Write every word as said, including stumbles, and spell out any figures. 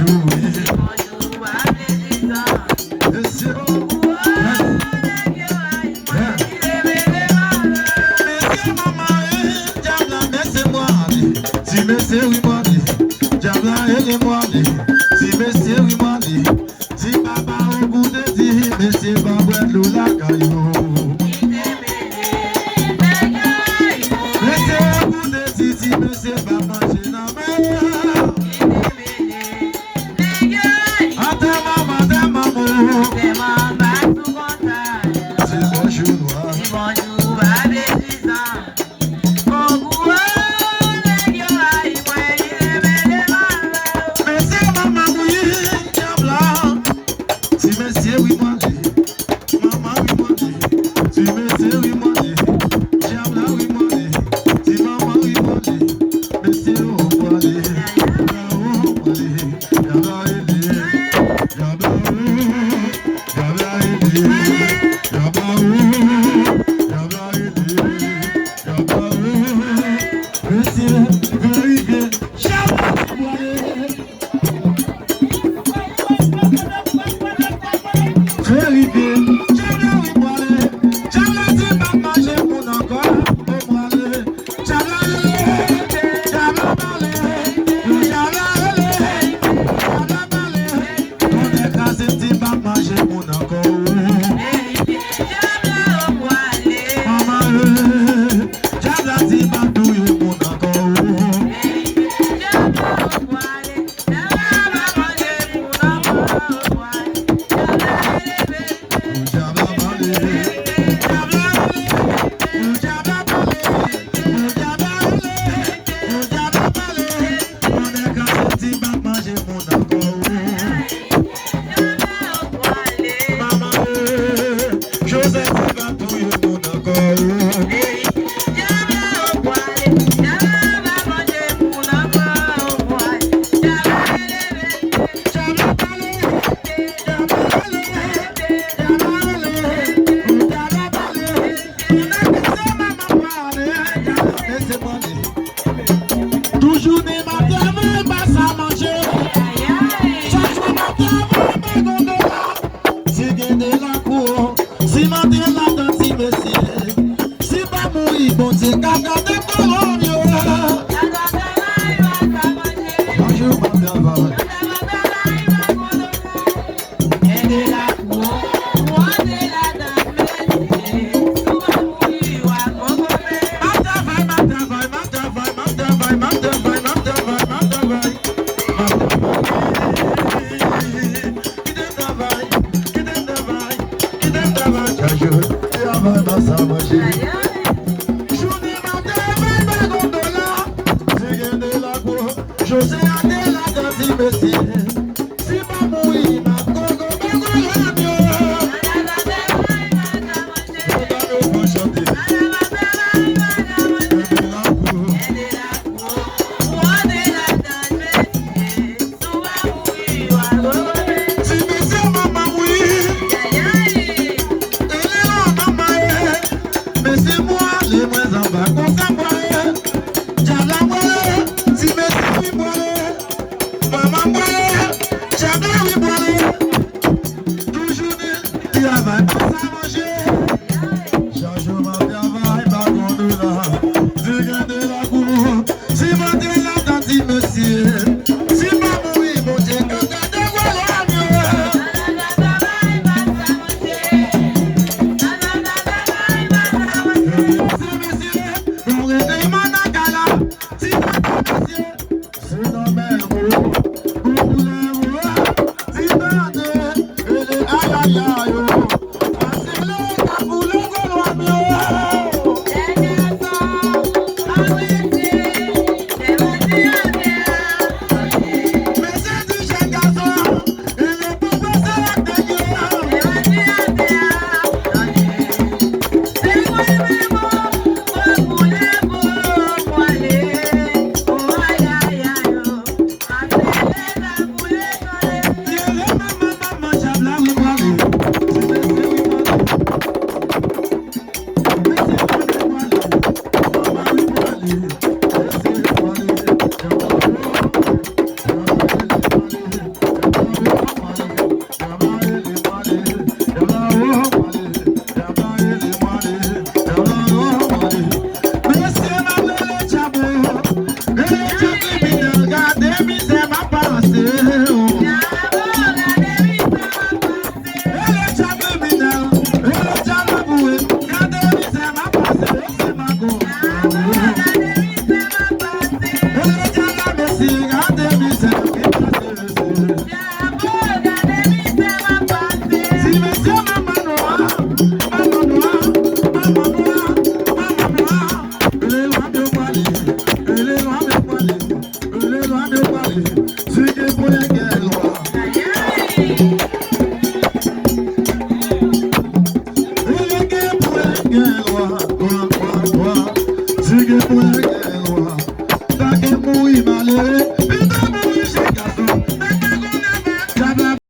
Mesye, mesye, manman, dyab la, mesye, mwen ale. Ti mesye, wi, mwen ale. Dyab la, ele, mwen ale. Ti mesye, wi, mwen ale. Ti papa, ou koute, ti mesye, pa bwè dlo lakay ou. Mesye, ou koute, ti, ti mesye, pa manje nan men. Atè manman, atè manman. Di bonjou, nwa. Mesye, manman, wi, dyab la. Ti mesye, wi, mwen ale. Manman, wi, mwen ale. Ti mesye, wi, mwen ale. Dyab la, wi, mwen ale. Ti manman, wi, mwen ale. Mesye, o, mwen ale. Dyab la, o, mwen ale. Dyab la, ele. Dyab la, o. Dyab la, ele. Dyab la, o. Dyab la, ele. Dyab la, o. Mesye, verifye. Dyab la, mwen ale. Verifye. Dyab la, wi, mwen ale. Dyab la di m p ap manje moun ankò. O, mwen ale. Dyab la rele. Dyab la pale. Dyab la rele. Dyab la pale. Konnen kraze m di m p ap manje moun ankò. Manman, e. Dyab la di m ap touye moun ankò. Manman, e, Joseph, se pa touye moun ankò. Toujou di maten, mwen pa sa manje. Chak jou maten, mwen pa gon dola. Si gen de lakou, si m antre ladan, ti mesye. Si pa mouri, Bondye ka gade kòlòm yo. Bonjou, m ap travay. Kite m travay, kite m travay, kite m travay chak jou. Travay pa sa manje. Jounen maten, mwen pa gon dola. Si gen de lakou, Jose a te ladan, ti mesye. Si pa mouri, m ap gogo, gogo lòm yo. Yo ta yo pran chante. Gen de lakou. Ti mesye manman wi. Ele la manman e. Mesye mwen ale mwen zanba konsa mwen ye. Dyab la mwen ye. Ti mesye wi mwen ye. Manman mwen